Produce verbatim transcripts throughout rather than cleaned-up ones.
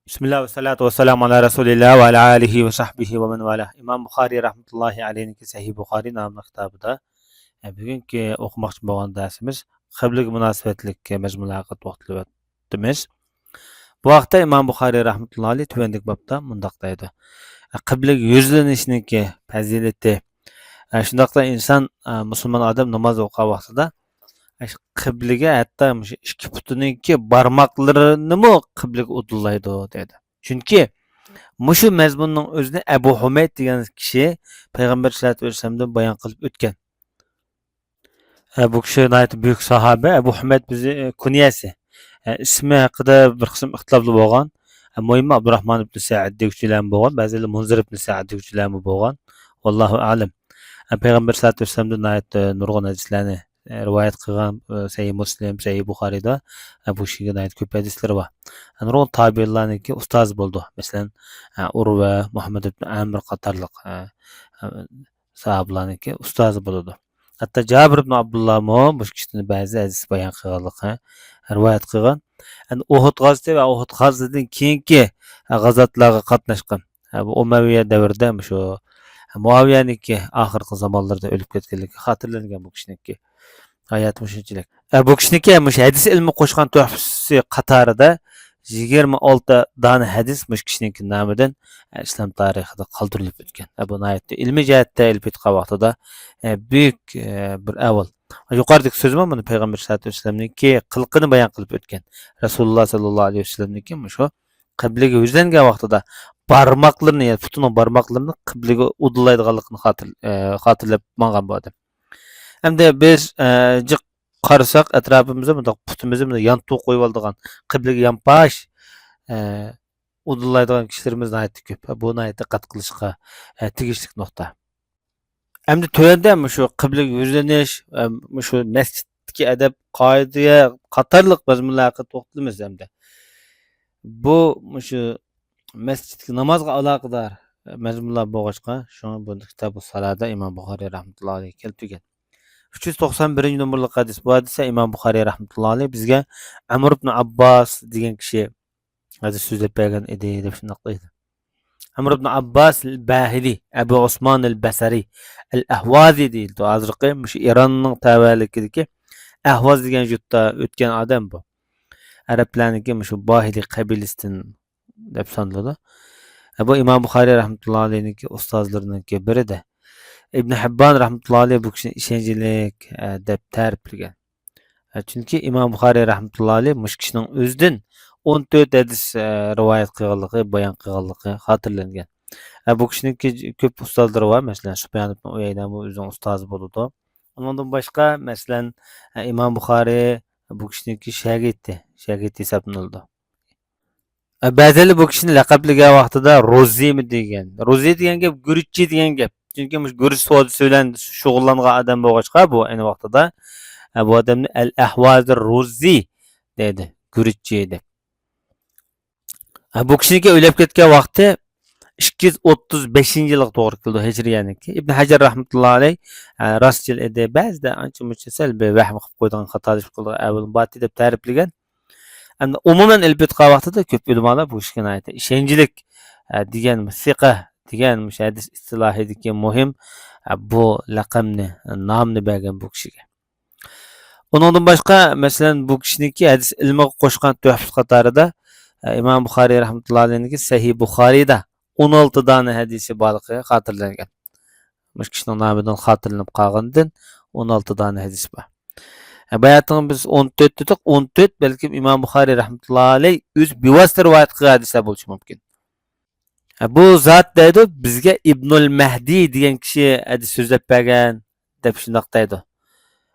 بىسمىللا ۋەسسالاتۇ ۋەسسالامۇ ئالا رەسۇلىللا ۋە ئالا ئالىھى ۋە سەھبىھى ۋە مەن ۋالا. ئىمام بۇخارىي رەھمەتۇللاھى ئەلەيھنىڭكى سەھىھ بۇخارىي ناملىق كىتابىدا، ئە، بۈگۈنكى ئوقۇماقچى بولغان دەرسىمىز قىبلىگە مۇناسىۋەتلىك مەزمۇنلار ھەققىدە توختىلىۋاتىمىز. بۇ ھەقتە ئىمام بۇخارىي رەھمەتۇللاھى ئەلەيھ تۆۋەندىكى بابتا مۇنداق دەيدۇ. ئە، قىبلىگە يۈزلىنىشنىڭكى پەزىلىتى. ئە، شۇنداقلا ئىنسان، ئە، مۇسۇلمان ئادەم ناماز ئوقۇغان ۋاقتىدا، ئە، قىبلىگە ھەتتا مۇشۇ ئىككى پۇتىنىڭكى بارماقلىرىنىمۇ قىبلىگە ئۇدۇللايدۇ دەيدۇ. چۈنكى مۇشۇ مەزمۇننىڭ ئۆزىنى ئەبۇ ھۇمەيد دېگەن كىشى پەيغەمبەر سەللەللاھۇ ئەلەيھى ۋەسەللەمدىن بايان قىلىپ ئۆتكەن. ئە، بۇ كىشى ناھايىتى بۈيۈك ساھابە. ئەبۇ ھۇمەيد بىزى، ئە، كۇنيەسى. ئە، ئىسمى ھەققىدە بىر قىسىم ئىختىلاپلار بولغان. ئە، مۇھىمى ئابدۇراھمان ئىبنى سەئد دېگۈچىلەرمۇ بولغان، بەزىلەر مۇنزىر ئىبنى سەئد دېگۈچىلەرمۇ بولغان. ۋاللاھۇ ئەلەم. ئە، پەيغەمبەر سەللەللاھۇ ئەلەيھى ۋەسەللەمدىن ناھايىتى نۇرغۇن ھەدىسلەرنى، ئە، رىۋايەت قىلغان، ئە، سەھىھ مۇسلىم، سەھىھ بۇخارىيدا، ئە، بۇ كىشىگە ناھايىتى كۆپ ھەدىسلىرى بار. ئە، نۇرغۇن تابىئىنلارنىڭكى ئۇستازى بولىدۇ. مەسىلەن، ئە، ئۇرۋە، مۇھەممەد ئىبنى ئەمر قاتارلىق، ئە، ئە، ساھابىلارنىڭكى ئۇستازى بولىدۇ. ھەتتا جابىر ئىبن ئابدۇللامۇ مۇشۇ كىشىدىن بەزى ھەدىس بايان قىلغانلىقى رىۋايەت قىلغان. يەنى ئۇھۇد غازىتى ۋە ئۇھۇد غازىتىدىن كېيىنكى غازاتلارغا قاتناشقان. بۇ ئۇمەۋىيە دەۋرىدە مۇشۇ مۇئاۋىيەنىڭكى ئاخىرقى زامانلىرىدا ئۆلۈپ كەتكەنلىكى خاتىرىلەنگەن بۇ كىشىنىڭكى. ھاياتى مۇشۇنچىلىك. ئە، بۇ كىشىنىڭكى مۇشۇ ھەدىس ئىلمى قوشقان تۆھپىسى قاتارىدا يىگىرمە ئالتە دانە ھەدىس مۇشۇ كىشىنىڭكى نامىدىن، ئە، ئىسلام تارىخىدا قالدۇرۇلۇپ ئۆتكەن. ئە، بۇ ناھايىتى ئىلمىي جەھەتتە ئېلىپ ئېيتقان ۋاقتىدا، ئە، بۈيۈك، ئە، بىر ئەھۋال. يۇقىرىدىكى سۆزمۇ مۇنى پەيغەمبەر سەللەللاھۇ ئەلەيھى ۋەسەللەمنىڭكى قىلىقىنى بايان قىلىپ ئۆتكەن. رەسۇلۇللا سەللەللاھۇ ئەلەيھى ۋەسەللەمنىڭكى مۇشۇ قىبلىگە يۈزلەنگەن ۋاقتىدا بارماقلىرىنى، يەنى پۇتىنىڭ بارماقلىرىنى قىبلىگە ئۇدۇللايدىغانلىقىنى خاتىر-، ئە، خاتىرىلەپ ماڭغان بۇ ئادەم. ئەمدى بىز، ئە، جىق قارىساق، ئەتراپىمىزدا مۇنداق پۇتىمىزنى مۇنداق يانتۇ قويۇۋالىدىغان، قىبلىگە يانپاش، ئە، ئۇدۇللايدىغان كىشىلىرىمىز ناھايىتى كۆپ. بۇ ناھايىتى دىققەت قىلىشقا، ئە، تېگىشلىك نۇقتا. ئەمدى تۆۋەندە مۇشۇ قىبلىگە يۈزلىنىش، ئە، مۇشۇ مەسچىتتىكى ئەدەپ، قائىدە قاتارلىق مەزمۇنلار ھەققىدە توختىلىمىز ئەمدى. بۇ مۇشۇ مەسچىتتىكى نامازغا ئالاقىدار مەزمۇنلار بولغاچقا، شۇڭا بۇنى كىتابۇ سالادا ئىمام بۇخارىي رەھمەتۇللاھى ئەلەيھى كەلتۈرگەن. ئۈچ يۈز توقسان بىرىنچى نومۇرلۇق ھەدىس. بۇ ھەدىسە ئىمام بۇخارىي رەھمەتۇللاھى ئەلەيھى بىزگە ئەمر ئىبن ئابباس دېگەن كىشى ھەدىس سۆزلەپ بەرگەن ئىدى دەپ شۇنداق دەيدۇ. ئەمر ئىبن ئابباس ئەل باھىلى، ئەبۇ ئوسمان ئەل بەسرى، ئەل ئەھۋازى دېيىلىدۇ. ھازىرقى مۇشۇ ئىراننىڭ تەۋەلىكىدىكى ئەھۋاز دېگەن يۇرتتا ئۆتكەن ئادەم بۇ. ئەرەبلەرنىڭكى مۇشۇ باھىلى قەبىلىسىدىن دەپ سانىلىدۇ. بۇ ئىمام بۇخارىي رەھمەتۇللاھى ئەلەيھىنىڭكى ئۇستازلىرىنىڭكى بىرىدە. ئىبن ھىببان رەھمەتۇللاھى ئەلەيھى بۇ كىشىنى ئىشەنچلىك، ئە، دەپ تەرىپلىگەن. ئە، چۈنكى ئىمام بۇخارىي رەھمەتۇللاھى ئەلەيھى مۇشۇ كىشىنىڭ ئۆزىدىن ئون تۆت ھەدىس، ئە، رىۋايەت قىلغانلىقى، بايان قىلغانلىقى خاتىرىلەنگەن. ئە، بۇ كىشىنىڭكى كۆپ ئۇستازلىرى بار، مەسىلەن، سۇپيان ئىبن ئۇيەينەمۇ ئۆزىنىڭ ئۇستازى بولىدۇ. ئۇنىڭدىن باشقا، مەسىلەن، ئە، ئىمام بۇخارىي بۇ كىشىنىڭكى شاگىرتى، شاگىرتى ھېسابلىنىدۇ. بەزىلەر بۇ كىشىنى لەقەملىگەن ۋاقتىدا روزىمۇ دېگەن. روزى دېگەن گەپ گۈرۈچچى دېگەن گەپ. چۈنكى مۇشۇ گۈرۈچ سودىسى بىلەن شۇغۇللانغان ئادەم بولغاچقا، بۇ ئەينى ۋاقتىدا، ئە، بۇ ئادەمنى ئەل ئەھۋازى روزى دەيدۇ، گۈرۈچچى دەپ. ئە، بۇ كىشىنىڭكى ئۆلۈپ كەتكەن ۋاقتى ئىككى يۈز ئوتتۇز بەشىنچى يىلغا توغرا كېلىدۇ، ھىجرىيەنىڭكى. ئىبن ھەجەر رەھمەتۇللاھى ئەلەيھ، ئە، راستچىل ئىدى، بەزىدە ئانچە مۇنچە سەل بىر ۋەھىم قىلىپ قويىدىغان، خاتالىشىپ قالىدىغان ئەھۋالى بارتى دەپ تەرىپلىگەن. ئەمدى ئومۇمەن ئېلىپ ئېيتقان ۋاقتىدا كۆپ ئۆلىمالار بۇ كىشىگە ناھايىتى ئىشەنچلىك، ئە، دېگەن، سىقە دېگەن مۇشۇ ھەدىس ئىستىلاھىدىكى مۇھىم، ئە، بۇ لەقەمنى، نامنى بەرگەن بۇ كىشىگە. ئۇنىڭدىن باشقا، مەسىلەن، بۇ كىشىنىڭكى ھەدىس ئىلمىغا قوشقان تۆھپىسى قاتارىدا، ئە، ئىمام بۇخارىي رەھمەتۇللاھى ئەلەيھىنىڭكى سەھىھ بۇخارىيدا ئون ئالتە دانە ھەدىسى بارلىقى خاتىرىلەنگەن. مۇشۇ كىشىنىڭ نامىدىن خاتىرىلىنىپ قالغىنىدىن ئون ئالتە دانە ھەدىس بار. ئە، باياتىنغا بىز ئون تۆت دېدۇق، ئون تۆت بەلكىم ئىمام بۇخارىي رەھمەتۇللاھى ئەلەيھ ئۆزى بىۋاسىتە رىۋايەت قىلغان ھەدىسلەر بولۇشى مۇمكىن. ئە، بۇ زات دەيدۇ، بىزگە ئىبنۇل مەھدى دېگەن كىشى ھەدىس سۆزلەپ بەرگەن دەپ شۇنداق دەيدۇ.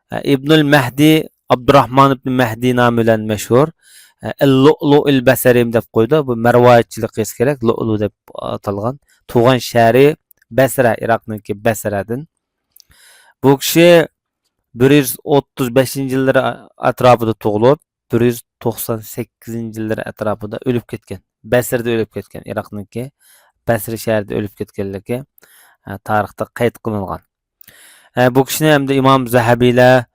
ئە، ئىبنۇل مەھدى ئابدۇراھمان ئىبنى مەھدى نامى بىلەن مەشھۇر. ئە، ئەل لۇئلۇئىل بەسرىم دەپ قويىدۇ. بۇ مەرۋايىتچىلىقى كېرەك، لۇئلۇ دەپ ئاتالغان. تۇغان شەھىرى بەسرە، ئىراقنىڭكى بەسرەدىن. بۇ كىشى بىر يۈز ئوتتۇز بەشىنچى يىللىرى ئەتراپىدا تۇغۇلۇپ، بىر يۈز توقسان سەككىزىنچى يىللىرى ئەتراپىدا ئۆلۈپ كەتكەن. بەسرىدە ئۆلۈپ كەتكەن. ئىراقنىڭكى بەسرە شەھىرىدە ئۆلۈپ كەتكەنلىكى، ئە، تارىختا قەيت قىلىنغان. ئە، بۇ كىشىنى ھەمدە ئىمام زەھەبىيلەر،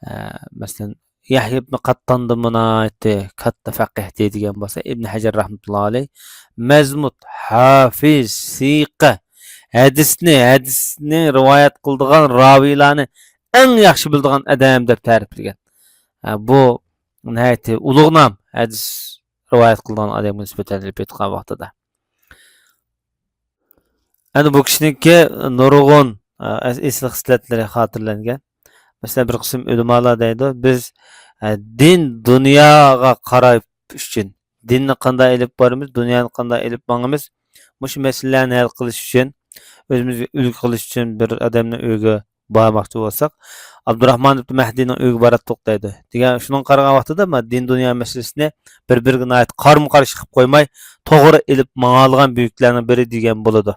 ئە، مەسىلەن، يەھيا ئىبن قاتتاندا ناھايىتى كاتتا فەقىھ دەيدىغان بولسا، ئىبن ھەجەر رەھمەتۇللاھى ئەلەيھ مەزمۇت، ھافىز، سىقە، ھەدىسنى، ھەدىسنى رىۋايەت قىلىدىغان راۋىيلارنى ئەڭ ياخشى بىلىدىغان ئادەم دەپ تەرىپلىگەن. ھە، بۇ ناھايىتى ئۇلۇغ نام، ھەدىس رىۋايەت قىلىدىغان ئادەمگە نىسبەتەن ئېلىپ ئېيتقان ۋاقتىدا. ئەنە بۇ كىشىنىڭكى نۇرغۇن، ئە، ئەس-، ئېسىل خىسلەتلىرى خاتىرىلەنگەن. مەسىلەن، بىر قىسىم ئۆلىمالار دەيدۇ، بىز، ئە، دىن دۇنياغا قاراپ ئۈچۈن، دىننى قانداق ئېلىپ بارىمىز، دۇنيانى قانداق ئېلىپ ماڭىمىز، مۇشۇ مەسىلىلەرنى ھەل قىلىش ئۈچۈن، ئۆزىمىزگە ئۈلگە قىلىش ئۈچۈن بىر ئادەمنىڭ ئۆيىگە بارماقچى بولساق، ئابدۇراخمان ئىبن مەھدىنىڭ ئۆيىگە باراتتۇق دەيدۇ. دېگەن شۇنىڭغا قارىغان ۋاقتىدا، ما، دىن دۇنيا مەسىلىسىنى بىر-بىرىگە ناھايىتى قارمۇ قارشى قىلىپ قويماي، توغرا ئېلىپ ماڭالىغان بۈيۈكلەرنىڭ بىرى دېگەن بولىدۇ.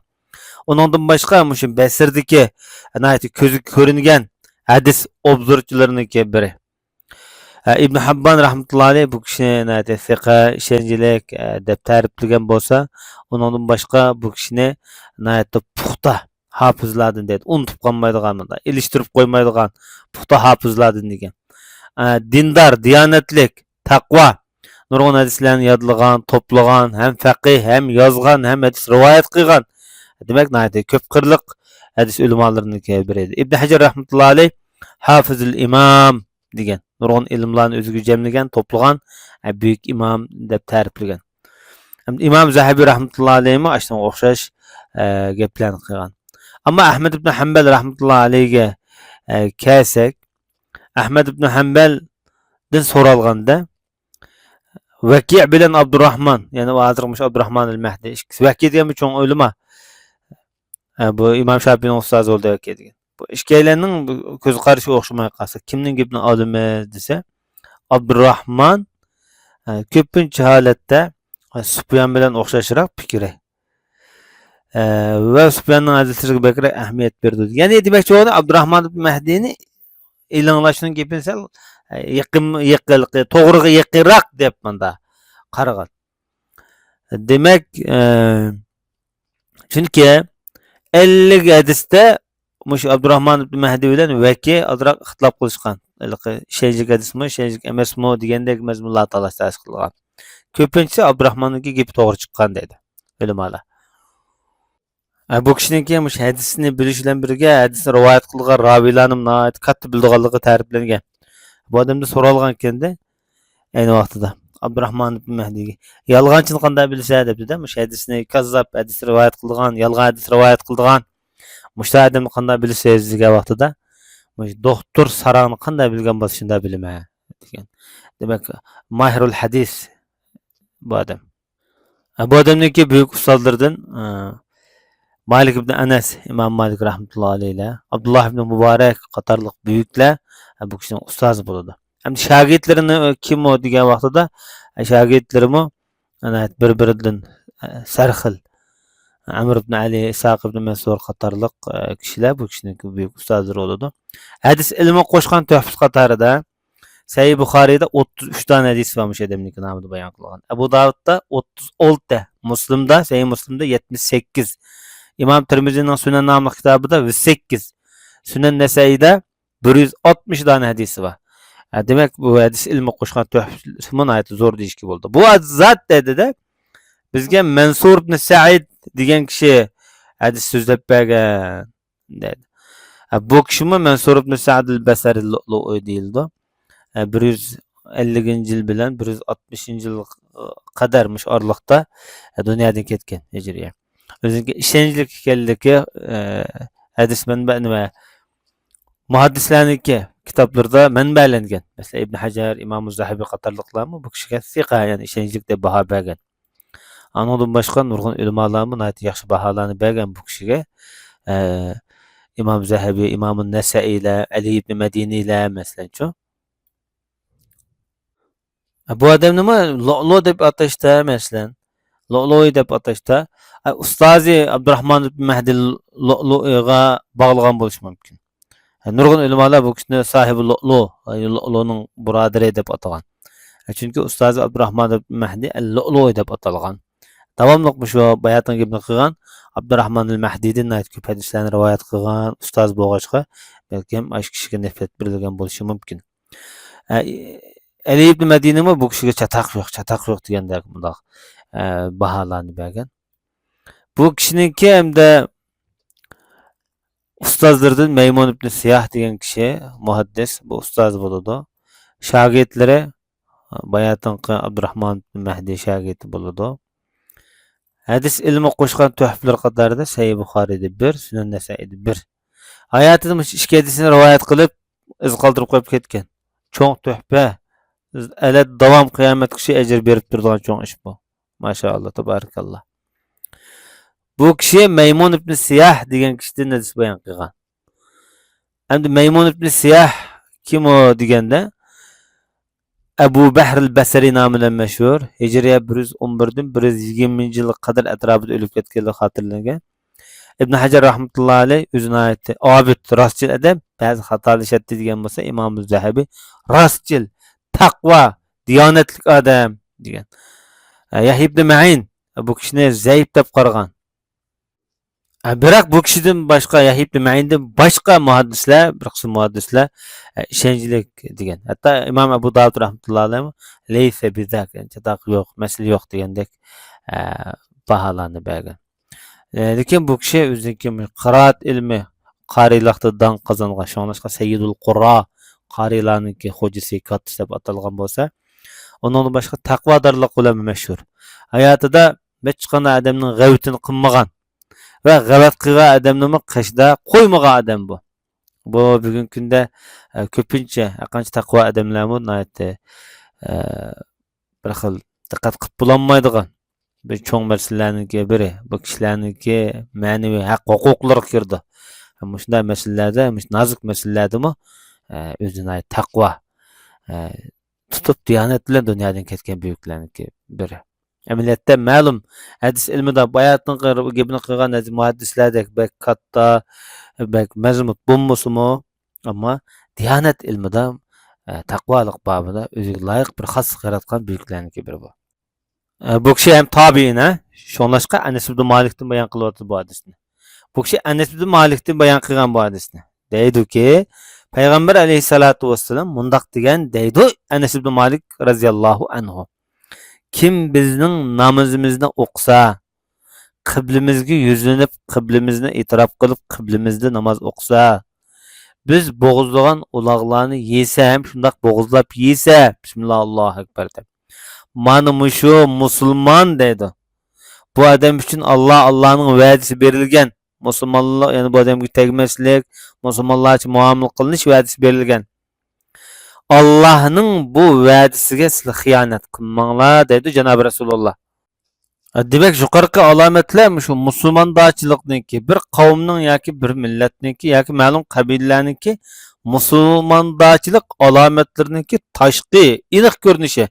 ئۇنىڭدىن باشقا، مۇشۇ بەسرىدىكى ناھايىتى كۆزگە كۆرۈنگەن ھەدىس ئوبزورچىلىرىنىڭكى بىرى. ئە، ئىبن ھەببان رەھمەتۇللاھى ئەلەيھ بۇ كىشىنى ناھايىتى سىقە، ئىشەنچلىك، ئە، دەپ تەرىپلىگەن بولسا، ئۇنىڭدىن باشقا بۇ كىشىنى ناھايىتى پۇختا ھاپىزلاردىن دەيدۇ. ئۇنتۇپ قالمايدىغان، ئىلىشتۇرۇپ قويمايدىغان پۇختا ھاپىزلاردىن دېگەن. ئە، دىندار، دىيانەتلىك، تەقۋا، نۇرغۇن ھەدىسلەرنى يادلىغان، توپلىغان، ھەم فەقىھ، ھەم يازغان، ھەم ھەدىس رىۋايەت قىلغان. دېمەك، ناھايىتى كۆپ قىرلىق ھەدىس ئۆلىمالىرىنىڭكى بىرى ئىدى. ئىبن ھەجەر رەھمەتۇللاھى ئەلەيھ، ھافىزۇل ئىمام دېگەن، نۇرغۇن ئىلىملارنى ئۆزىگە جەملىگەن، توپلىغان، ئە، بۈيۈك ئىمام دەپ تەرىپلىگەن. ھەم ئىمام زەھەبى رەھمەتۇللاھى ئەلەيھمۇ ئاشۇنىڭغا ئوخشاش، ئە، گەپلەرنى قىلغان. ئەمما ئەھمەد ئىبن ھەمبەل رەھمەتۇللاھى ئەلەيھىگە، ئە، كەلسەك، ئەھمەد ئىبن ھەمبەلدىن سورالغاندا، ۋەكىئ بىلەن ئابدۇراخمان، يەنى ھازىرقى مۇشۇ ئابدۇراخمان ئەل مەھدى ئىككىسى، ۋەكىئ دېگەن بۇ چوڭ ئۆلىما. ئە، بۇ ئىمام شاپىينىڭ ئۇستازى بولدى ۋەكىئ دېگەن. بۇ ئىككىيلەننىڭ بۇ كۆز قارىشى ئوخشىماي قالسا، كىمنىڭ گېپىنى ئالىمىز دېسە، ئابدۇراخمان، ئە، كۆپىنچە ھالەتتە، ئە، سۇپيان بىلەن ئوخشاشراق پىكرى. ئە، ۋە سۇپياننىڭ ھەدىسلىرىگە بەكرەك ئەھمىيەت بېرىدۇ. يەنى دېمەكچى بولغىنى، ئابدۇراخمان ئىبن مەھدىنى ئېلىڭلار شۇنىڭ گېپىنى سەل، ئە، يېقىن، يېقىنلىقى، توغرىغا يېقىنراق دەپ مۇندا قارىغان. دېمەك، ئە، چۈنكى ئەللىك ھەدىستە مۇشۇ ئابدۇراخمان ئىبن مەھدى بىلەن ۋەكى ئازراق ئىختىلاپ قىلىشقان. ھېلىقى ئىشەنچلىك ھەدىسمۇ، ئىشەنچلىك ئەمەسمۇ دېگەندەك مەزمۇنلار تالاشتارلىق قىلغان. كۆپىنچىسى ئابدۇراخماننىڭكى گېپى توغرا چىققان دەيدۇ ئۆلىمالار. ئە، بۇ كىشىنىڭكى مۇشۇ ھەدىسنى بىلىش بىلەن بىرگە، ھەدىسنى رىۋايەت قىلغان راۋىيلارنىمۇ ناھايىتى كاتتا بىلىدىغانلىقى تەرىپلەنگەن. بۇ ئادەمدىن سورالغانكەندە، ئەينى ۋاقتىدا ئابدۇراخمان ئىبن مەھدىگە، «يالغانچىنى قانداق بىلىسەن؟» دەپتۇ-دە، مۇشۇ ھەدىسنى كاززاپ، ھەدىس رىۋايەت قىلىدىغان، يالغان ھەدىس رىۋايەت قىلىدىغان مۇشۇ ئادەمنى قانداق بىلىسىز دېگەن ۋاقتىدا، مۇشۇ دوختۇر ساراڭنى قانداق بىلگەن بولسا شۇنداق بىلىمەن دېگەن. دېمەك، ماھىرۇل ھەدىس بۇ ئادەم. بۇ ئادەمنىڭكى بۈيۈك ئۇستازلىرىدىن، ئە، مالىك ئىبن ئەنەس، ئىمام مالىك رەھمەتۇللاھى ئەلەيھىلەر، ئابدۇللا ئىبن مۇبارەك قاتارلىق بۈيۈكلەر، ئە، بۇ كىشىنىڭ ئۇستازى بولىدۇ. ئەمدى شاگىرتلىرىنى، ئە، كىم ئۇ دېگەن ۋاقتىدا، ئە، شاگىرتلىرىمۇ، ئەنە، بىر-بىرىدىن، ئە، سەرخىل. ئەمر ئىبن ئەلى، ئىسھاق ئىبن مەنسۇر قاتارلىق، ئە، كىشىلەر بۇ كىشىنىڭكى بۈيۈك ئۇستازلىرى بولىدۇ. ھەدىس ئىلمىغا قوشقان تۆھپىسى قاتارىدا، سەھىھ بۇخارىيدا ئوتتۇز ئۈچ دانە ھەدىس بار مۇشۇ ئادەمنىڭكى نامىدا بايان قىلغان. ئەبۇ داۋۇدتا ئوتتۇز ئالتە، مۇسلىمدا، سەھىھ مۇسلىمدا يەتمىش سەككىز، ئىمام تىرمىزىنىڭ سۈنەن ناملىق كىتابىدا يۈز سەككىز، سۈنەن نەسەئىيدا بىر يۈز ئاتمىش دانە ھەدىسى بار. ھە، دېمەك، بۇ ھەدىس ئىلمى قوشقان تۆھپىسىمۇ ناھايىتى زور دېيىشكە بولىدۇ. بۇ زات دەيدىدە، بىزگە مەنسۇر ئىبن سەئىد دېگەن كىشى ھەدىس سۆزلەپ بەرگەن دەيدۇ. ھە، بۇ كىشىمۇ مەنسۇر ئىبن سەئد ئەل بەسرى لۇئلۇئى دېيىلىدۇ. ھە، بىر يۈز ئەللىكىنچى يىل بىلەن بىر يۈز ئاتمىشىنچى يىل قەدەر مۇشۇ ئارىلىقتا، ھە، دۇنيادىن كەتكەن ھىجرىيە. ئۆزىنىڭكى ئىشەنچلىك ئىكەنلىكى، ئە، ھەدىس مەنبە، نېمە، مۇھەددىسلەرنىڭكى كىتابلىرىدا مەنبەلەنگەن. مەسىلەن، ئىبن ھەجەر، ئىمامۇ زەھەبى قاتارلىقلارمۇ بۇ كىشىگە سىقە، يەنى ئىشەنچلىك دەپ باھا بەرگەن. ئانىڭدىن باشقا نۇرغۇن ئۆلىمالارمۇ ناھايىتى ياخشى باھالارنى بەرگەن بۇ كىشىگە. ئە، ئىمام زەھەبى، ئىمامۇ نەسەئىيلەر، ئەلى ئىبن مەدىنىلەر، مەسىلەنچۇ. بۇ ئادەمنىمۇ لۇئلۇ دەپ ئاتاشتا، مەسىلەن، لۇئلۇي دەپ ئاتاشتا، ئۇستازى ئابدۇراخمان ئىبن مەھدى لۇئلۇئىغا باغلىغان بولۇشى مۇمكىن. نۇرغۇن ئۆلىمالار بۇ كىشىنى ساھىبى لۇئلۇ، لۇئلۇنىڭ بۇرادىرى دەپ ئاتىغان. چۈنكى ئۇستازى ئابدۇراخمان ئىبن مەھدى ئەل لۇئلۇئى دەپ ئاتالغان. داۋاملىق مۇشۇ باياتىنقى گېپىنى قىلغان، ئابدۇراخمان ئەل مەھدىدىن ناھايىتى كۆپ ھەدىسلەرنى رىۋايەت قىلغان ئۇستاز بولغاچقا، بەلكىم ئاشۇ كىشىگە نەسبەت بېرىلگەن بولۇشى مۇمكىن. ئە، ئەلى ئىبنى مەدىنىمۇ بۇ كىشىگە چاتاق يوق، چاتاق يوق دېگەندەك مۇنداق، ئە، باھالارنى بەرگەن. بۇ كىشىنىڭكى ھەمدە ئۇستازلىرىدىن مەيمۇن ئىبنى سىياھ دېگەن كىشى مۇھەددىس، بۇ ئۇستازى بولىدۇ. شاگىرتلىرى باياتىنقى ئابدۇراھمان ئىبنى مەھدى شاگىرتى بولىدۇ. ھەدىس ئىلمى قوشقان تۆھپىلىرى قاتارىدا سەھىھ بۇخارىيدا بىر، سۈنەن نەسائىيدا بىر. ھاياتىدا مۇشۇ ئىككى ھەدىسنى رىۋايەت قىلىپ، ئىز قالدۇرۇپ قويۇپ كەتكەن. چوڭ تۆھپە. ئەلەت داۋام قىيامەتكىچە ئەجىر بېرىپ تۇرىدىغان چوڭ ئىش بۇ. ماشائاللا، تابارىكاللا. بۇ كىشى مەيمۇن ئىبنى سىياھ دېگەن كىشىدىن ھەدىس بايان قىلغان. ئەمدى مەيمۇن ئىبنى سىياھ كىم ئۇ دېگەندە، ئەبۇ بەھرىل بەسرى نامى بىلەن مەشھۇر. ھىجرىيە بىر يۈز ئون بىردىن بىر يۈز يىگىرمىنچى يىلغا قەدەر ئەتراپىدا ئۆلۈپ كەتكەنلىكى خاتىرىلەنگەن. ئىبن ھەجەر رەھمەتۇللا ئەلەيھ ئۆزى ناھايىتى ئابىد، راستچىل ئادەم، بەزى خاتالىشاتتى دېگەن بولسا، ئىمام زەھەبى راستچىل، تەقۋا، دىيانەتلىك ئادەم دېگەن. يەھيا ئىبنى مەئىن بۇ كىشىنى زەئىپ دەپ قارىغان. بىراق بۇ كىشىدىن باشقا، يەھيا ئىبنى مەئىندىن باشقا مۇھەددىسلەر، بىر قىسىم مۇھەددىسلەر ئىشەنچلىك دېگەن. ھەتتا ئىمام ئەبۇ داۋۇد رەھمەتۇللا ئەلەيھىمۇ لەيسە بىزاك، چاتاق يوق، مەسىلە يوق دېگەندەك باھالارنى بەرگەن. لېكىن بۇ كىشى ئۆزىنىڭكى قىرائەت ئىلمى، قارىيلىقتا داڭ قازانغان، شۇڭلاشقا سەييىدۇل قۇررا، قارىيلارنىڭكى خوجىسى، كاتتىسى دەپ ئاتالغان بولسا، ئۇنىڭدىن باشقا تەقۋادارلىق بىلەن مەشھۇر. ھاياتىدا ھېچقانداق ئادەمنىڭ غەۋىتىنى قىلمىغان ۋە غەۋەت قىلغان ئادەمنىمۇ قېشىدا قويمىغان ئادەم بۇ. بۇ بۈگۈنكى كۈندە، ئە، كۆپىنچە ھەرقانچە تەقۋا ئادەملەرمۇ ناھايىتى، ئە، بىر خىل دىققەت قىلىپ بولالمايدىغان، بىر چوڭ مەسىلىلەرنىڭكى بىرى، بۇ كىشىلەرنىڭكى مەنىۋى ھەق ھوقۇقلىرىغا كىرىدۇ. مۇشۇنداق مەسىلىلەردە، مۇشۇ نازۇك مەسىلىلەردىمۇ، ئە، ئۆزى ناھايىتى تەقۋا، ئە، تۇتۇپ دىيانەت بىلەن دۇنيادىن كەتكەن بۈيۈكلەرنىڭكى بىرى. ئەمەلىيەتتە مەلۇم، ھەدىس ئىلمىدا باياتىنقى گېپىنى قىلغان مۇھەددىسلەردەك بەك كاتتا، بەك مەزمۇت بولمىسىمۇ، ئەمما دىيانەت ئىلمىدا، ئە، تەقۋالىق بابىدا ئۆزىگە لايىق بىر خاسلىق ياراتقان بۈيۈكلەرنىڭكى بىرى بۇ. ئە، بۇ كىشى ھەم تابىئىن، ھە؟ شۇڭلاشقا ئەنەس ئىبنى مالىكتىن بايان قىلىۋاتىدۇ بۇ ھەدىسنى. بۇ كىشى ئەنەس ئىبنى مالىكتىن بايان قىلغان بۇ ھەدىسنى. دەيدۇكى، پەيغەمبەر ئەلەيھىسسالاتۇ ۋەسسالام مۇنداق دېگەن دەيدۇ ئەنەس ئىبنى مالىك رەزىياللاھۇ ئەنھۇ. كىم بىزنىڭ نامىزىمىزنى ئوقۇسا، قىبلىمىزگە يۈزلىنىپ، قىبلىمىزنى ئېتىراپ قىلىپ، قىبلىمىزدە ناماز ئوقۇسا، بىز بوغۇزلىغان ئۇلاغلارنى يېسە ھەم شۇنداق بوغۇزلاپ يېسە، بىسمىللا، ئاللاھۇ ئەكبەر دەپ، مانا مۇشۇ مۇسۇلمان دەيدۇ. بۇ ئادەم ئۈچۈن ئاللا، ئاللانىڭ ۋەدىسى بېرىلگەن. مۇسۇلمانلار، يەنى بۇ ئادەمگە تەگمەسلىك، مۇسۇلمانلارچە مۇئامىلە قىلىنىش ۋەدىسى بېرىلگەن. ئاللانىڭ بۇ ۋەدىسىگە سىلەر خىيانەت قىلماڭلار دەيدۇ جانابى رەسۇلۇللا. دېمەك، يۇقىرىقى ئالامەتلەر مۇشۇ مۇسۇلماندارچىلىقنىڭكى، بىر قەۋمنىڭ ياكى بىر مىللەتنىڭكى ياكى مەلۇم قەبىلىلەرنىڭكى مۇسۇلماندارچىلىق ئالامەتلىرىنىڭكى تاشقى ئېنىق كۆرۈنۈشى.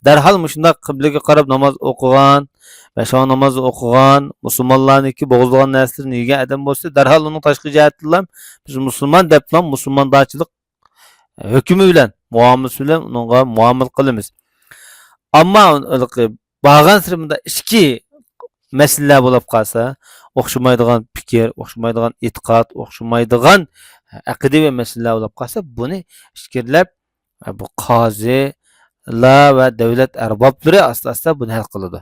دەرھال مۇشۇنداق قىبلىگە قاراپ ناماز ئوقۇغان ۋە شۇڭا ناماز ئوقۇغان، مۇسۇلمانلارنىڭكى بوغۇزلىغان نەرسىلىرىنى يېگەن ئادەم بولسا، دەرھال ئۇنىڭ تاشقى جەھەتتىنلا بىز مۇسۇلمان دەپلا مۇسۇلماندارچىلىق ھۆكمى بىلەن، مۇئامىلىسى بىلەن ئۇنىڭغا مۇئامىلە قىلىمىز. ئەمما بارغانسېرى مۇنداق ئىچكى مەسىلىلەر بولۇپ قالسا، ئوخشىمايدىغان پىكىر، ئوخشىمايدىغان ئېتىقاد، ئوخشىمايدىغان ئەقىدىۋى مەسىلىلەر بولۇپ قالسا، بۇنى ئىچكىرىلەپ، بۇ قازىلار ۋە دۆلەت ئەربابلىرى ئاستا-ئاستا بۇنى ھەل قىلىدۇ.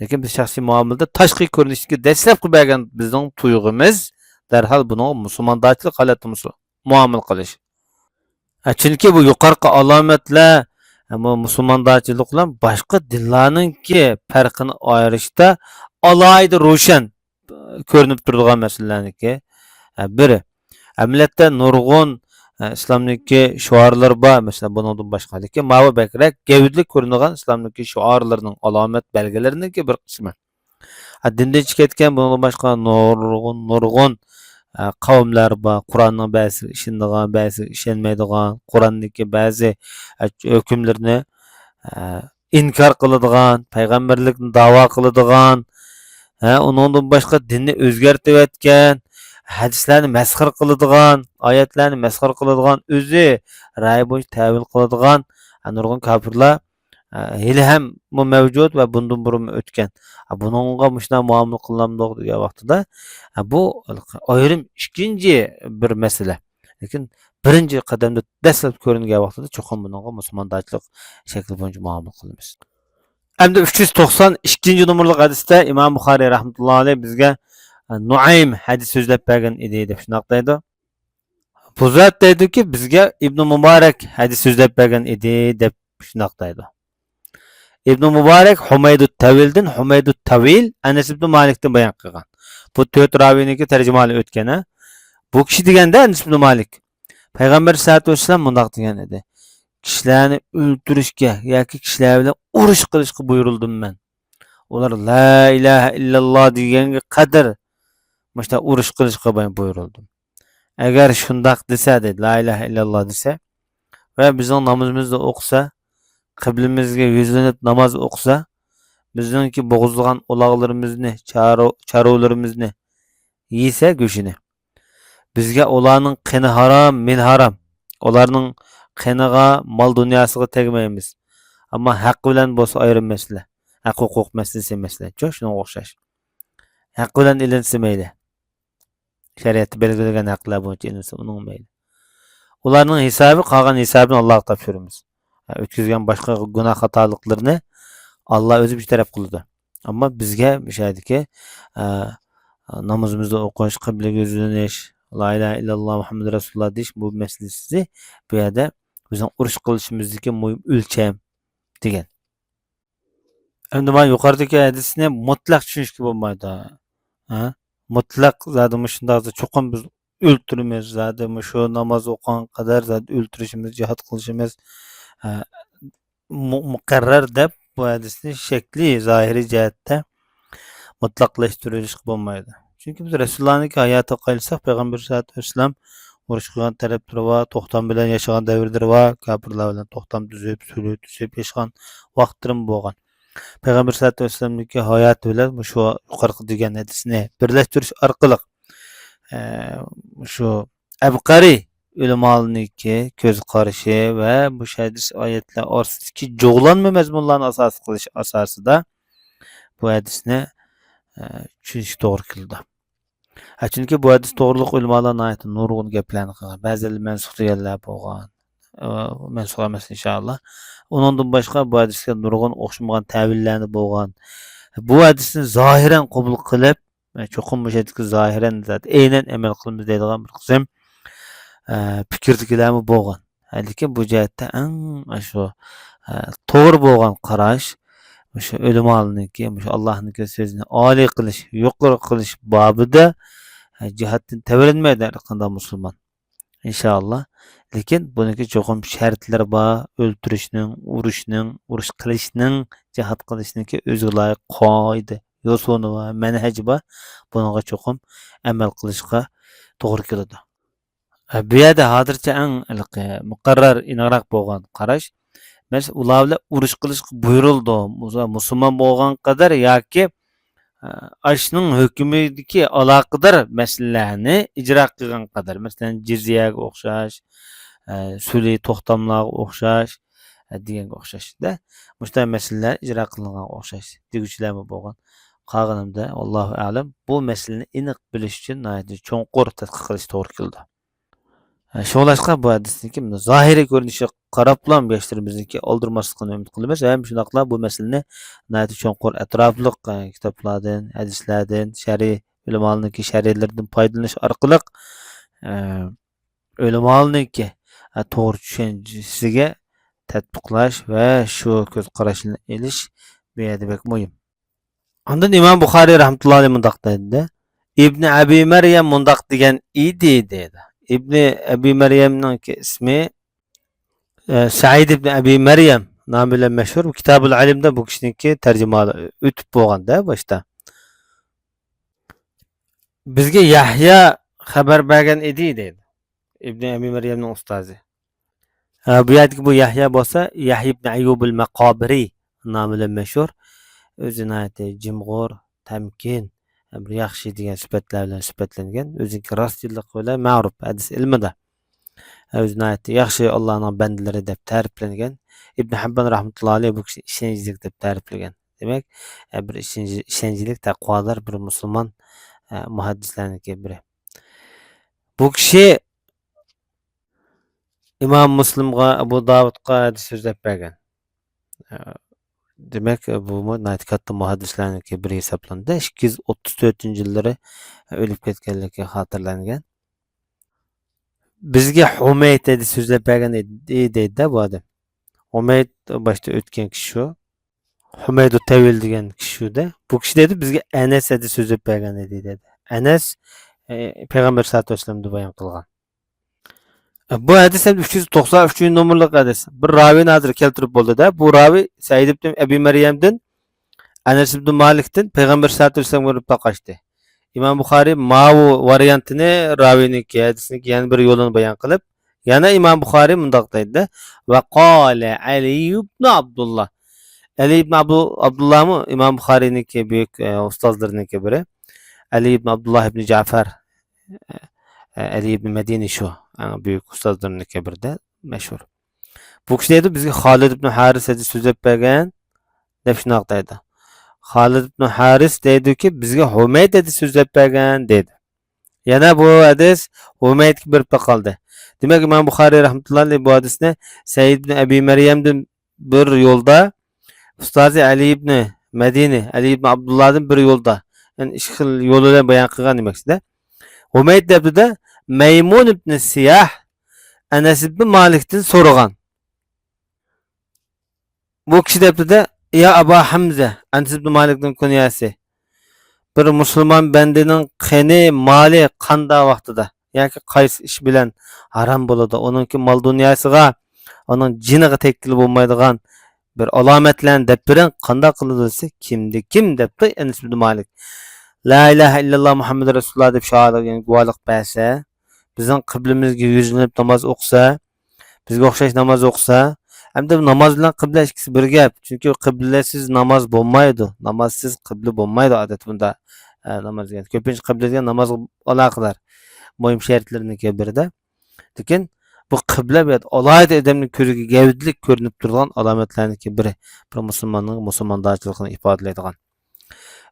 لېكىن بىز شەخسىي مۇئامىلىدە تاشقى كۆرۈنۈشتىكى دەسلەپكى بەرگەن بىزنىڭ تۇيغۇمىز دەرھال بۇنىڭغا مۇسۇلماندارچىلىق ھالەتتە مۇسۇ-، مۇئامىلە قىلىش. ئە، چۈنكى بۇ يۇقىرىقى ئالامەتلەر، ئە، بۇ مۇسۇلماندارچىلىق بىلەن باشقا دىنلارنىڭكى پەرقىنى ئايرىشتا ئالاھىدە روشەن، ئە، كۆرۈنۈپ تۇرىدىغان مەسىلىلەرنىڭكى، ئە، بىرى. ئەمەلىيەتتە نۇرغۇن، ئە، ئىسلامنىڭكى شوئارلىرى بار، مەسىلەن، بۇنىڭدىن باشقا. لېكىن ماۋۇ بەكرەك گەۋدىلىك كۆرۈنىدىغان ئىسلامنىڭكى شوئارلىرىنىڭ ئالامەت بەلگىلىرىنىڭكى بىر قىسمى. ھە، دىندىن چىقىپ كەتكەن، بۇنىڭدىن باشقا نۇرغۇن، نۇرغۇن، ئە، قەۋملەر بار. قۇرئاننىڭ بەزىسىگە ئىشىنىدىغان، بەزىسىگە ئىشەنمەيدىغان، قۇرئاندىكى بەزى، ئە، ھۆكۈملىرىنى، ئە، ئىنكار قىلىدىغان، پەيغەمبەرلىكنى داۋا قىلىدىغان، ھە، ئۇنىڭدىن باشقا دىننى ئۆزگەرتىۋەتكەن، ھەدىسلەرنى مەسخىرە قىلىدىغان، ئايەتلەرنى مەسخىرە قىلىدىغان، ئۆزى رايى بويىچە تەۋىل قىلىدىغان، ھە، نۇرغۇن كاپىرلار ئە، ھېلىھەم بۇ مەۋجۇت ۋە بۇندىن بۇرۇنمۇ ئۆتكەن. ئە، بۇنىڭغا مۇشۇنداق مۇئامىلە قىلىنامدۇق دېگەن ۋاقتىدا، ئە، بۇ ئايرىم ئىككىنچى بىر مەسىلە. لېكىن بىرىنچى قەدەمدە دەسلەپتە كۆرۈنگەن ۋاقتىدا چوقۇم بۇنىڭغا مۇسۇلماندارچىلىق شەكلى بويىچە مۇئامىلە قىلىمىز. ئەمدى ئۈچ يۈز توقسان ئىككىنچى نومۇرلۇق ھەدىستە ئىمام بۇخارىي رەھمەتۇللاھى ئەلەيھ بىزگە، ئە، نۇئەيم ھەدىس سۆزلەپ بەرگەن ئىدى دەپ شۇنداق دەيدۇ. بۇ زات دەيدۇكى، بىزگە ئىبنى مۇبارەك ھەدىس سۆزلەپ بەرگەن ئىدى دەپ شۇنداق دەيدۇ. ئىبنى مۇبارەك ھۇمەيدۇت تەۋىلدىن، ھۇمەيدۇت تەۋىل ئەنەس ئىبنى مالىكتىن بايان قىلغان. بۇ تۆت راۋىينىڭكى تەرجىمىھالى ئۆتكەن، ھە. بۇ كىشى دېگەندە ئەنەس ئىبنى مالىك، پەيغەمبەر سەللەللاھۇ ئەلەيھى ۋەسەللەم مۇنداق دېگەن ئىدى: «كىشىلەرنى ئۆلتۈرۈشكە ياكى كىشىلەر بىلەن ئۇرۇش قىلىشقا بۇيرۇلدۇم مەن. ئۇلار لا ئىلاھە ئىللاللا دېگەنگە قەدەر مۇشۇنداق ئۇرۇش قىلىشقا مەن بۇيرۇلدۇم. ئەگەر شۇنداق دېسە، دەيدۇ، لا ئىلاھە ئىللاللا دېسە ۋە بىزنىڭ نامىزىمىزنى ئوقۇسا، قىبلىمىزگە يۈزلىنىپ ناماز ئوقۇسا، بىزنىڭكى بوغۇزلىغان ئۇلاغلىرىمىزنى، چارۇ-، چارۋىلىرىمىزنى يېسە گۆشىنى، بىزگە ئۇلارنىڭ قېنى ھارام، مېلى ھارام. ئۇلارنىڭ قېنىغا، مال دۇنياسىغا تەگمەيمىز. ئەمما ھەق بىلەن بولسا ئايرىم مەسىلە. ھەق ھوقۇق مەسىلىسى مەسىلە. شۇ، شۇنىڭغا ئوخشاش. ھەق بىلەن ئېلىنسا مەيلى. شەرىئەتتە بەلگىلىگەن ھەقلەر بويىچە ئېلىنسا ئۇنىڭ مەيلى. ئۇلارنىڭ ھېسابى، قالغان ھېسابىنى ئاللاغا تاپشۇرىمىز. ھە، ئۆتكۈزگەن باشقا گۇناھ خاتالىقلىرىنى ئاللا ئۆزى بىر تەرەپ قىلىدۇ. ئەمما بىزگە مۇشۇ يەردىكى، ئە، نامىزىمىزنى ئوقۇش، قىبلىگە يۈزلىنىش، لا ئىلاھە ئىللاللا مۇھەممەد رەسۇلۇللا دېيىش، بۇ مەسىلىسى بۇ يەردە بىزنىڭ ئۇرۇش قىلىشىمىزدىكى مۇھىم ئۆلچەم دېگەن. ئەمدى مانا يۇقىرىدىكى ھەدىسنى مۇتلەق چۈشىنىشكە بولمايدۇ. ھە؟ مۇتلەق زادى مۇشۇنداق چوقۇم بىز ئۆلتۈرىمىز، زادى مۇشۇ ناماز ئوقۇغان قەدەر زادى ئۆلتۈرۈشىمىز، جىھاد قىلىشىمىز، ھە، مۇ-، مۇقەررەر دەپ بۇ ھەدىسنى شەكلى، زاھىرىي جەھەتتە مۇتلەقلاشتۇرۇۋېلىشقا بولمايدۇ. چۈنكى بىز رەسۇلۇللانىڭكى ھاياتىغا قايتساق، پەيغەمبەر سەللەللاھۇ ئەلەيھى ۋەسەللەم ئۇرۇش قىلغان تەرەپلىرى بار، توختام بىلەن ياشىغان دەۋرلىرى بار، كاپىرلار بىلەن توختام تۈزۈپ، سۈلھى تۈزۈپ ياشىغان ۋاقىتلىرىمۇ بولغان. پەيغەمبەر سەللەللاھۇ ئەلەيھى ۋەسەللەمنىڭكى ھاياتى بىلەن مۇشۇ يۇقىرىقى دېگەن ھەدىسنى بىرلەشتۈرۈش ئارقىلىق، ئە، مۇشۇ ئەبقەرى ئۆلىمالارنىڭكى كۆز قارىشى ۋە مۇشۇ ھەدىس ئايەتلەر ئارىسىدىكى جۇغلانما مەزمۇنلارنى ئاساس قىلىش ئاساسىدا بۇ ھەدىسنى، ئە، چۈشىنىشكە توغرا كېلىدۇ. ھە، چۈنكى بۇ ھەدىس توغرىلىق ئۆلىمالار ناھايىتى نۇرغۇن گەپلەرنى قىلغان. بەزىلەر مەنسۇخ دېگەنلەر بولغان. ئە، مەنسۇخ ئەمەس، ئىنشائاللا. ئۇنىڭدىن باشقا بۇ ھەدىسكە نۇرغۇن ئوخشىمىغان تەۋىللەرنى بولغان. بۇ ھەدىسنى زاھىرەن قوبۇل قىلىپ، ئە، چوقۇم مۇشۇ يەردىكى زاھىرەن زات ئەينەن ئەمەل قىلىمىز دەيدىغان بىر قىسىم، ئە، پىكىردىكىلەرمۇ بولغان. ھە، لېكىن بۇ جەھەتتە ئەڭ ئاشۇ، ئە، توغرا بولغان قاراش مۇشۇ ئۆلىمالارنىڭكى، مۇشۇ ئاللاھنىڭكى سۆزىنى ئالىي قىلىش، يۇقىرى قىلىش بابىدا، ئە، جىھادتىن تەۋرەنمەيدۇ ھەر قانداق مۇسۇلمان. ئىنشائاللا. لېكىن بۇنىڭكى چوقۇم شەرتلىرى بار، ئۆلتۈرۈشنىڭ، ئۇرۇشنىڭ، ئۇرۇش قىلىشنىڭ، جىھاد قىلىشنىڭكى ئۆزىگە لايىق قائىدە، يوسۇنى بار، مەنھەجى بار. بۇنىڭغا چوقۇم ئەمەل قىلىشقا توغرا كېلىدۇ. ئە، بۇ يەردە ھازىرچە ئەڭ ھېلىقى مۇقەررەر، ئېنىقراق بولغان قاراش، مەسىلەن، ئۇلار بىلەن ئۇرۇش قىلىشقا بۇيرۇلىدۇ. مۇسۇ-، مۇسۇلمان بولغان قەدەر ياكى، ئە، ئاشۇنىڭ ھۆكمىدىكى ئالاقىدار مەسىلىلەرنى ئىجرا قىلغان قەدەر، مەسىلەن، جىزيەگە ئوخشاش، ئە، سۈلھى توختاملارغا ئوخشاش، ئە، دېگەنگە ئوخشاش-دە. مۇشۇنداق مەسىلىلەر ئىجرا قىلىنغانغا ئوخشاش دېگۈچىلەرمۇ بولغان. قالغىنىمدا، ۋاللاھۇ ئەلەم، بۇ مەسىلىنى ئېنىق بىلىش ئۈچۈن ناھايىتى چوڭقۇر تەتقىق قىلىش توغرا كېلىدۇ. شۇڭلاشقا بۇ ھەدىسنىڭكى زاھىرىي كۆرۈنۈشىگە قاراپلا ياشلىرىمىزنىڭكى ئالدىرىماسلىقىنى ئۈمىد قىلىمىز. ھەم شۇنداقلا بۇ مەسىلىنى ناھايىتى چوڭقۇر، ئەتراپلىق، ئە، كىتابلاردىن، ھەدىسلەردىن، شەرھى، ئۆلىمالارنىڭكى شەرھلىرىدىن پايدىلىنىش ئارقىلىق، ئە، ئۆلىمالارنىڭكى، ئە، توغرا چۈشەنچىسىگە تەتبىقلاش ۋە شۇ كۆز قاراشنى ئېلىش بۇ يەردە بەك مۇھىم. ئاندىن ئىمام بۇخارىي رەھمەتۇللاھى ئەلەيھ مۇنداق دەيدۇ، ئىبنى ئەبى مەريەم مۇنداق دېگەن ئىدى، دەيدۇ. ئىبنى ئەبى مەريەمنىڭكى ئىسمى، ئە، سەئىد ئىبنى ئەبى مەريەم نامى بىلەن مەشھۇر. كىتابۇل ئىلمدا بۇ كىشىنىڭكى تەرجىمە ئۆتۈپ بولغاندا باشتا. بىزگە يەھيا خەۋەر بەرگەن ئىدى، دەيدۇ. ئىبنى ئەبى مەريەمنىڭ ئۇستازى. ھە، بۇ يەردىكى بۇ يەھيا بولسا، يەھيا ئىبنى ئەييۇبۇل مەقابىرى نامى بىلەن مەشھۇر. ئۆزى ناھايىتى جىمغۇر، تەمكىن، بىر ياخشى دېگەن سۈپەتلەر بىلەن سۈپەتلەنگەن. ئۆزىنىڭكى راستچىللىقى بىلەن مەرۇپ ھەدىس ئىلمىدا. ئۆزى ناھايىتى ياخشى، ئاللانىڭ بەندىلىرى دەپ تەرىپلەنگەن. ئىبنى ھەببان رەھمەتۇللاھى ئەلەيھ بۇ كىشىنى ئىشەنچلىك دەپ تەرىپلىگەن. دېمەك، بىر ئىشەنچ-، ئىشەنچلىك، تەقۋادار بىر مۇسۇلمان، مۇھەددىسلەرنىڭكى بىرى. بۇ كىشى، ئىمام مۇسلىمغا، ئەبۇ داۋۇدقا ھەدىس سۆزلەپ بەرگەن. دېمەك، بۇمۇ ناھايىتى كاتتا مۇھەددىسلەرنىڭكى بىرى ھېسابلىنىدۇ. ئىككى يۈز ئوتتۇز تۆتىنچى يىللىرى ئۆلۈپ كەتكەنلىكى خاتىرىلەنگەن. بىزگە ھۇمەيد ھەدىس سۆزلەپ بەرگەن ئىدى، دەيدۇ-دە بۇ ئادەم. ھۇمەيد باشتا ئۆتكەن كىشى شۇ. ھۇمەيدۇ تەۋىل دېگەن كىشى شۇ-دە. بۇ كىشى دەيدۇ، بىزگە ئەنەس ھەدىس سۆزلەپ بەرگەن ئىدى، دەيدۇ. ئەنەس، ئە، پەيغەمبەر سەللەللاھۇ ئەلەيھى ۋەسەللەمدە بايان قىلغان. بۇ ھەدىس ھەم ئۈچ يۈز توقسان ئۈچىنچى نومۇرلۇق ھەدىس. بىر راۋىنى ھازىر كەلتۈرۈپ بولدى-دە. بۇ راۋى سەئىد ئىبن ئەبى مەريەمدىن، ئەنەس ئىبن مالىكتىن پەيغەمبەر سەللەللاھۇ ئەلەيھى ۋەسەللەمگە بېرىپ تاقاشتى. ئىمام بۇخارىي ماۋۇ ۋارىيانتىنى راۋىنىڭكى ھەدىسنىڭكى يەنە بىر يولىنى بايان قىلىپ، يەنە ئىمام بۇخارىي مۇنداق دەيدۇ، ۋە قالە ئەلى ئىبن ئابدۇللا. ئەلى ئىبن ئابدۇ-، ئابدۇللامۇ ئىمام بۇخارىينىڭكى بۈيۈك، ئە، ئۇستازلىرىنىڭكى بىرى. ئەلى ئىبن ئابدۇللا ئىبن جەفەر، ئە، ئەلى ئىبن مەدىنى شۇ، ئەڭ بۈيۈك ئۇستازلىرىنىڭكى بىرىدە مەشھۇر. بۇ كىشى دەيدۇ، بىزگە خالىد ئىبن ھارىس ھەدىس سۆزلەپ بەرگەن، دەپ شۇنداق دەيدۇ. خالىد ئىبن ھارىس دەيدۇكى، بىزگە ھۇمەيد ھەدىس سۆزلەپ بەرگەن، دەيدۇ. يەنە بۇ ھەدىس ھۇمەيدكە بېرىپ تاقالدى. دېمەك، ئىمام بۇخارىي رەھمەتۇللاھى ئەلەيھ بۇ ھەدىسنى سەئىد ئىبن ئەبى مەريەمدىن بىر يولدا، ئۇستازى ئەلى ئىبنى مەدىنى، ئەلى ئىبنى ئابدۇللادىن بىر يولدا، يەنى ئىككى خىل يول بىلەن بايان قىلغان دېمەكچىدە. ھۇمەيد دەپتىدە، مەيمۇن ئىبنى سىياھ ئەنەس ئىبنى مالىكتىن سورىغان. بۇ كىشى دەپتىدە، يا ئابا ھەمزە، ئەنەس ئىبنى مالىكنىڭ كۇنيەسى، بىر مۇسۇلمان بەندىنىڭ قېنى، مالى قانداق ۋاقتىدا ياكى قايسى ئىش بىلەن ھارام بولىدۇ؟ ئۇنىڭكى مال دۇنياسىغا، ئۇنىڭ جېنىغا تەگكىلى بولمايدىغان بىر ئالامەتلەرنى دەپ بېرىڭ، قانداق قىلىدۇ دېسە، كىمدە كىم دەپتۇ ئەنەس ئىبنى مالىك. لا ئىلاھە ئىللاللا مۇھەممەدۇر رەسۇلۇللا دەپ شاھادەت، يەنى گۇۋاھلىق بەرسە، بىزنىڭ قىبلىمىزگە يۈزلىنىپ ناماز ئوقۇسا، بىزگە ئوخشاش ناماز ئوقۇسا، ئەمدى ناماز بىلەن قىبلە ئىككىسى بىر گەپ. چۈنكى قىبلىسىز ناماز بولمايدۇ. نامازسىز قىبلە بولمايدۇ ئادەتتە بۇندا، ئە، ناماز دېگەن. كۆپىنچە قىبلە دېگەن نامازغا ئالاقىدار مۇھىم شەرتلىرىنىڭكى بىرىدە. لېكىن بۇ قىبلە بۇ يەردە ئالاھىدە ئادەمنىڭ كۆزىگە گەۋدىلىك كۆرۈنۈپ تۇرىدىغان ئالامەتلەرنىڭكى بىرى. بىر مۇسۇلماننىڭ مۇسۇلماندارچىلىقىنى ئىپادىلەيدىغان.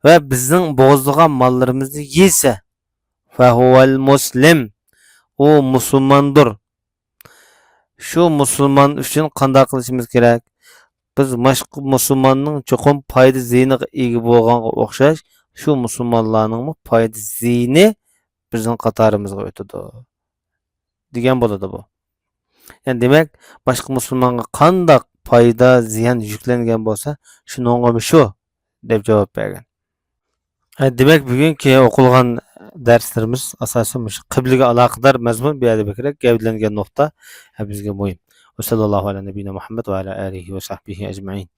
ۋە بىزنىڭ بوغۇزلىغان ماللىرىمىزنى يېسە، فەھۇۋەل مۇسلىم، ئۇ مۇسۇلماندۇر. شۇ مۇسۇلمان ئۈچۈن قانداق قىلىشىمىز كېرەك؟ بىز باشقا مۇسۇلماننىڭ چوقۇم پايدا زىيىنىغا ئىگە بولغانغا ئوخشاش، شۇ مۇسۇلمانلارنىڭمۇ پايدا زىيىنى بىزنىڭ قاتارىمىزغا ئۆتىدۇ، دېگەن بولىدۇ بۇ. يەنى دېمەك، باشقا مۇسۇلمانغا قانداق پايدا، زىيان يۈكلەنگەن بولسا، شۇنىڭغىمۇ شۇ، دەپ جاۋاب بەرگەن. ھە، دېمەك، بۈگۈنكى ئوقۇلغان دەرسلىرىمىز ئاساسەن مۇشۇ قىبلىگە ئالاقىدار مەزمۇن، بۇ يەردە بەكرەك گەۋدىلەنگەن نۇقتا، ھە، بىزگە مۇھىم. ۋەسەللاللاھۇ ئەلە نەبىينا مۇھەممەد ۋە ئەلە ئالىھى ۋە سەھبىھى ئەجمەئىن.